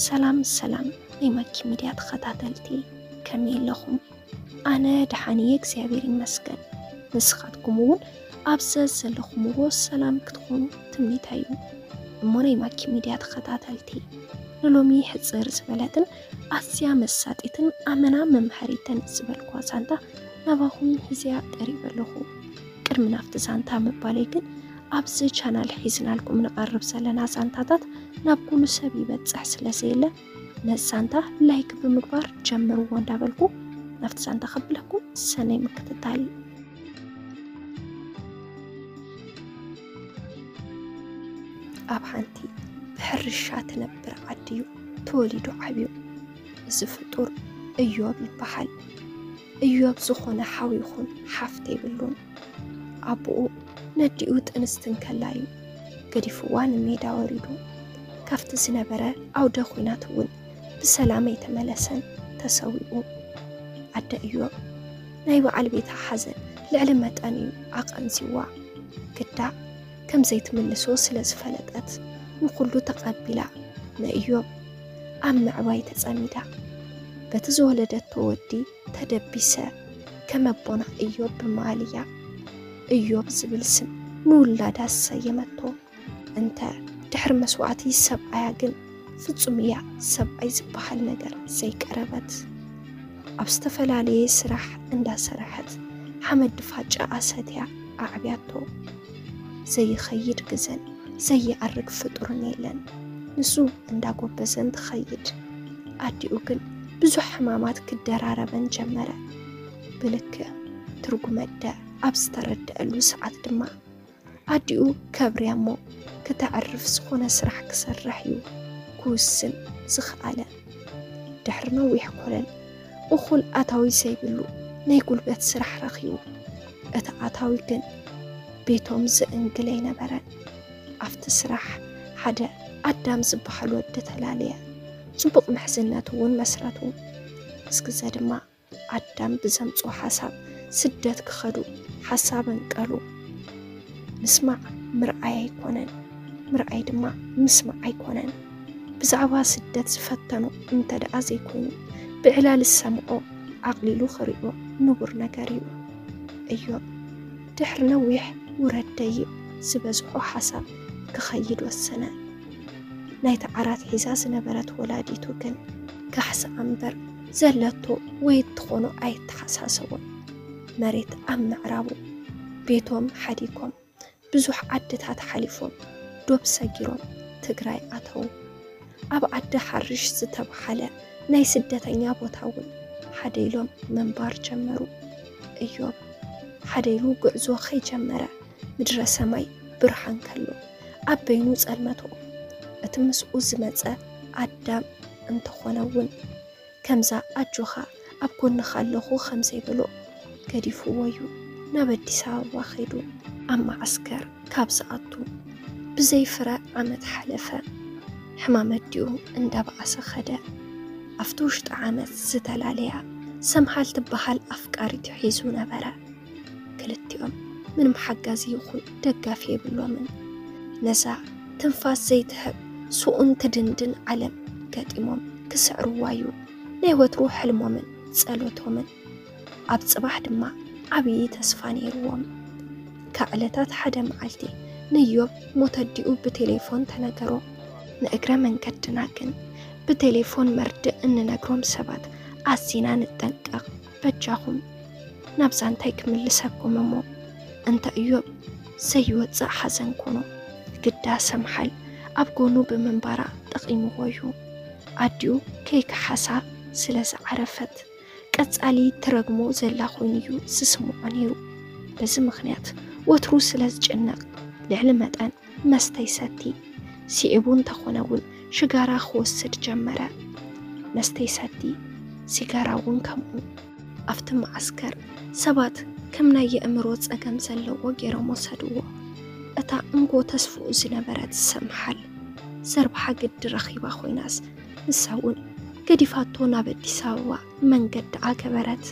ሰላም ሰላም ናይ ማኪ ሚድያ ተኸታተልቲ፣ ከመይ ኣለኹም? ኣነ ደሓን እየ እግዚኣብሔር ይመስገን። ንስኻትኩም እውን ኣብ ዘዘለኹምዎ ሰላም ክትኾኑ ትምኒተይ እዩ። እሞ ናይ ማኪ ሚድያ ተኸታተልቲ፣ ንሎሚ ሕፅር ዝበለትን ኣዝያ መሳጢትን ኣመና መምሃሪትን ዝበልኩዋ ዛንታ ናባኹም ሒዝያ ቀሪበ ኣለኹ። ቅድሚ ናብቲ ዛንታ ምባለይ ግን ኣብዚ ቻናል ሒዝናልኩም ንቐርብ ዘለና ዛንታታት ናብ ኩሉ ሰብ ይበፅሕ ስለ ዘየለ ነዚ ዛንታ ላይክ ብምግባር ጀምርዎ እንዳበልኩ ናብቲ ዛንታ ከብለኩም ሰናይ ምክትታል። ኣብ ሓንቲ ብሕርሻ ትነብር ዓዲ እዩ ተወሊዱ ዓብዩ። እዚ ፍጡር እዮብ ይበሃል። እዮብ ዝኾነ ሓው ይኹን ሓፍት የብሉን። ኣቦኡ ነዲኡ ጥንስቲ እንከላ እዩ ገዲፍዋ ንሜዳ ወሪዱ። ካብቲ ዝነበረ ኣውደ ኹናት እውን ብሰላም ኣይተመለሰን፣ ተሰዊኡ። ኣደ እዮብ ናይ በዓል ቤታ ሓዘን ልዕሊ መጠን እዩ ኣቐንዚዋ። ግዳ ከም ዘይትምልሶ ስለ ዝፈለጠት ንኹሉ ተቐቢላ ንእዮብ ኣብ ምዕባይ ተጸሚዳ። በቲ ዝወለደቶ ወዲ ተደቢሰ፣ ከም ኣቦና እዮብ ብምባል እያ እዮብ ዝብል ስም ንውላዳ ዝሰየመቶ። እንተ ድሕሪ መስዋእቲ ሰብኣያ ግን ፍጹም እያ ሰብኣይ ዝበሃል ነገር ዘይቀረበት። ኣብ ዝተፈላለየ ስራሕ እንዳሰረሐት ሓመድ ድፋጫ ኣሰትያ ኣዕብያቶ። ዘይኸይድ ግዘን ዘይኣርግ ፍጡርን የለን። ንሱ እንዳጎበዘ እንትኸይድ ኣዲኡ ግን ብዙሕ ሕማማት ክደራረበን ጀመረ። ብልክዕ ትርጉመ ኣደ ኣብ ዝተረደአሉ ሰዓት ድማ ኣዲኡ ከብርያ እሞ ክተዕርፍ ዝኾነ ስራሕ ክሰርሕ እዩ ክውስን ዝኸኣለ። ድሕሪ ነዊሕ ኮለል እኹል ኣታዊ ዘይብሉ ናይ ጉልበት ስራሕ ረኺቡ። እቲ ኣታዊ ግን ቤቶም ዝእንግል ኣይነበረን። ኣብቲ ስራሕ ሓደ ኣዳም ዝበሃል ወዲ ተላለየ። ጽቡቕ ምሕዝነት እውን መስረቱ። ምስ ግዘ ድማ ኣዳም ብዘምጽኦ ሓሳብ ስደት ክኸዱ ሓሳብ ኣንቀሉ። ምስማዕ ምርኣይ ኣይኮነን፣ ምርኣይ ድማ ምስማዕ ኣይኮነን። ብዛዕባ ስደት ዝፈተኑ እንተ ደኣ ዘይኮይኑ፣ ብዕላል ዝሰምዖ ኣቕሊሉ ክሪኦ ንቡር ነገር እዩ። እዮብ ድሕሪ ነዊሕ ውረድ ደይብ ዝበዝሖ ሓሳብ ክኸይድ ወሰነ። ናይቲ ዓራት ሒዛ ዝነበረት ወላዲቱ ግን ካሕሳ እምበር ዘለቶ ወይ እትኾኖ ኣይተሓሳሰቦን። መሬት ኣብ ምዕራቡ ቤቶም ሓዲጎም ብዙሕ ዓድታት ሓሊፎም ዶብ ሰጊሮም ትግራይ ኣተዉ። ኣብ ዓዲ ሓርሽ ዝተብሃለ ናይ ስደተኛ ቦታ እውን ሓደ ኢሎም ምንባር ጀመሩ። እዮብ ሓደ ኢሉ ጉዕዞ ከይጀመረ ምድረ ሰማይ ብርሃን ከሎ ኣብ በይኑ ጸልመቶ። እቲ ምስኡ ዝመጸ ኣዳም እንተኾነ እውን ከምዛ ኣጆኻ ኣብ ጎንኻ ኣለኹ ከም ዘይበሎ ገዲፍዎ እዩ ናብ ኣዲስ ኣበባ ከይዱ። ኣብ መዓስከር ካብ ዝኣቱ ብዘይ ፍረ ዓመት ሓለፈ። ሕማም ኣዲኡ እንዳበኣሰ ኸደ። ኣብቲ ውሽጢ ዓመት ዝተላለያ ሰምሃል ትበሃል ኣፍቃሪቱ ሒዙ ነበረ። ክልቲኦም ምንም ሓጋዚ ይኹን ደጋፊ የብሎምን። ነዛ ትንፋስ ዘይትህብ ስኡን ትድንድን ዓለም ገጢሞም ክስዕርዋ እዩ ናይ ወትሩ ሕልሞምን ጸሎቶምን። ኣብ ጽባሕ ድማ ዓብዪ ተስፋ ነይርዎም። ካብ ዕለታት ሓደ መዓልቲ ንዮብ ሞት ኣዲኡ ብቴሌፎን ተነገሮ። ንእግረ መንገድና ግን ብቴሌፎን መርድእ እንነግሮም ሰባት ኣዚና ንጠንቀቕ። በጃኹም ናብ ዛንታይ ክምልሰኩም እሞ፣ እንተ እዮብ ዘይወጽእ ሓዘን ኮኖ። ግዳ ሰምሓል ኣብ ጎኑ ብምንባራ ጠቒምዎ እዩ። ኣዲኡ ከይከሓሳ ስለ ዝዓረፈት ቀጻሊ ትረግሞ ዘላ ኮይኑ እዩ ዝስምዖ ነይሩ። በዚ ምኽንያት ወትሩ ስለ ዝጭነቕ ልዕሊ መጠን መስተ ይሰቲ። ስዒቡ እንተኾነ እውን ሽጋራ ክወስድ ጀመረ። መስተ ይሰቲ፣ ሲጋራ እውን ከምኡ። ኣብቲ መዓስከር ሰባት ከም ናይ የእምሮ ጸገም ዘለዎ ገይሮም ወሰድዎ። እታ እንጎ ተስፍኡ ዝነበረት ሰምሓል ዘርብሓ ግዲ ረኺባ ኮይናስ ንሳ እውን ገዲፋቶ ናብ ኣዲስ ኣበባ መንገዲ ኣገበረት።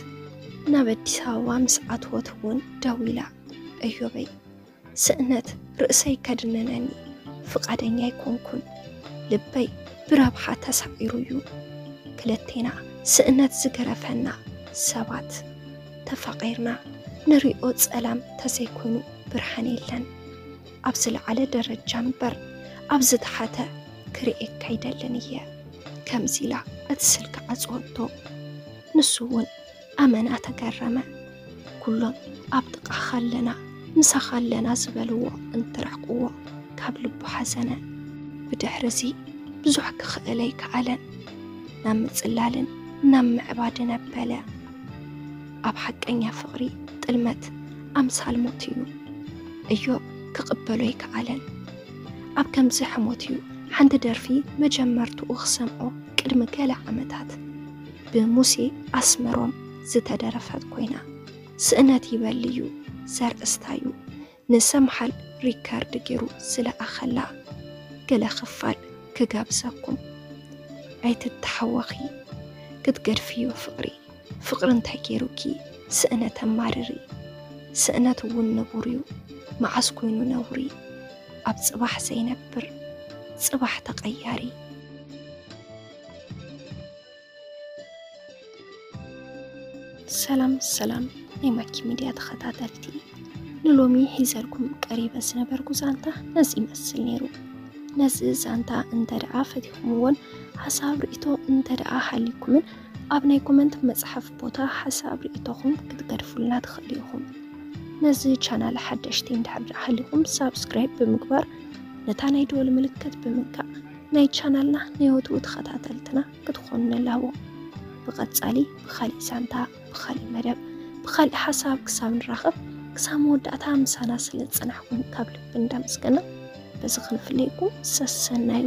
ናብ ኣዲስ ኣበባ ምስ ኣትወት እውን ደዊላ፣ እዮበይ፣ ስእነት ርእሰይ ከድንነኒ ፍቓደኛ ኣይኮንኩን። ልበይ ብረብሓ ተሳዒሩ እዩ። ክልቴና ስእነት ዝገረፈና ሰባት፣ ተፋቒርና ንሪኦ ጸላም ተዘይኮይኑ ብርሃን የለን። ኣብ ዝለዓለ ደረጃ እምበር ኣብ ዝተሓተ ክርእየካ ኣይደልን እየ። ከምዚ ኢላ እቲ ስልኪ ዓጽወቶ። ንሱ እውን ኣመና ተገረመ። ኩሎም ኣብ ጥቓኻ ኣለና፣ ምሳኻ ኣለና ዝበልዎ እንትረሕቅዎ ካብ ልቡ ሓዘነ። ብድሕሪ እዚ ብዙሕ ክኽእል ኣይከኣለን። ናብ ምጽላልን ናብ ምዕባድን ኣበለ። ኣብ ሓቀኛ ፍቕሪ ጥልመት ኣምሳል ሞት እዩ። እዮብ ክቕበሎ ኣይከኣለን። ኣብ ከምዚ ሕሞት እዩ ሓንቲ ደርፊ መጀመርትኡ ክሰምዖ። ቅድሚ ገለ ዓመታት ብሙሴ ኣስመሮም ዝተደረፈት ኮይና፣ ስእነት ይበል እዩ ዘርእስታ እዩ። ንሰምሃል ሪከርድ ገይሩ ዝለኣኸላ ገለ ክፋል ክጋብዘኩም። ኣይትተሓወኺ፣ ክትገድፍዮ ፍቕሪ። ፍቕሪ እንታይ ገይሩኪ? ስእነት ኣማርሪ። ስእነት እውን ንቡር እዩ። መዓስ ኮይኑ ነውሪ? ኣብ ጽባሕ ዘይነብር፣ ጽባሕ ተቐያሪ። ሰላም ሰላም ናይ ማኪ ሚድያ ተኸታተልቲ፣ ንሎሚ ሒዘልኩም ቀሪበ ዝነበርኩ ዛንታ ነዚ ይመስል ነይሩ። ነዚ ዛንታ እንተ ደኣ ፈቲኹምዎን ሓሳብ ርእይቶ እንተ ደኣ ሃልይኩምን ኣብ ናይ ኮመንት መጽሓፍ ቦታ ሓሳብ ርእይቶኹም ክትገድፉልና ትኽእሉ ኢኹም። ነዚ ቻናል ሓደሽቲ እንድሕር ደኣ ሃሊኹም ሳብስክራይብ ብምግባር ነታ ናይ ደወል ምልክት ብምንካእ ናይ ቻናልና ናይ ወትሩ ተኸታተልትና ክትኾኑ ንላቦ። ብቐጻሊ ብኻሊእ ዛንታ፣ ብኻሊእ መደብ፣ ብኻሊእ ሓሳብ ክሳብ ንራኸብ፣ ክሳብ መወዳእታ ምሳና ስለ ዝጸናሕኩም ካብ ልቢ እንዳመስገና፣ በዚ ክንፍለየኩም ሰሰናዩ።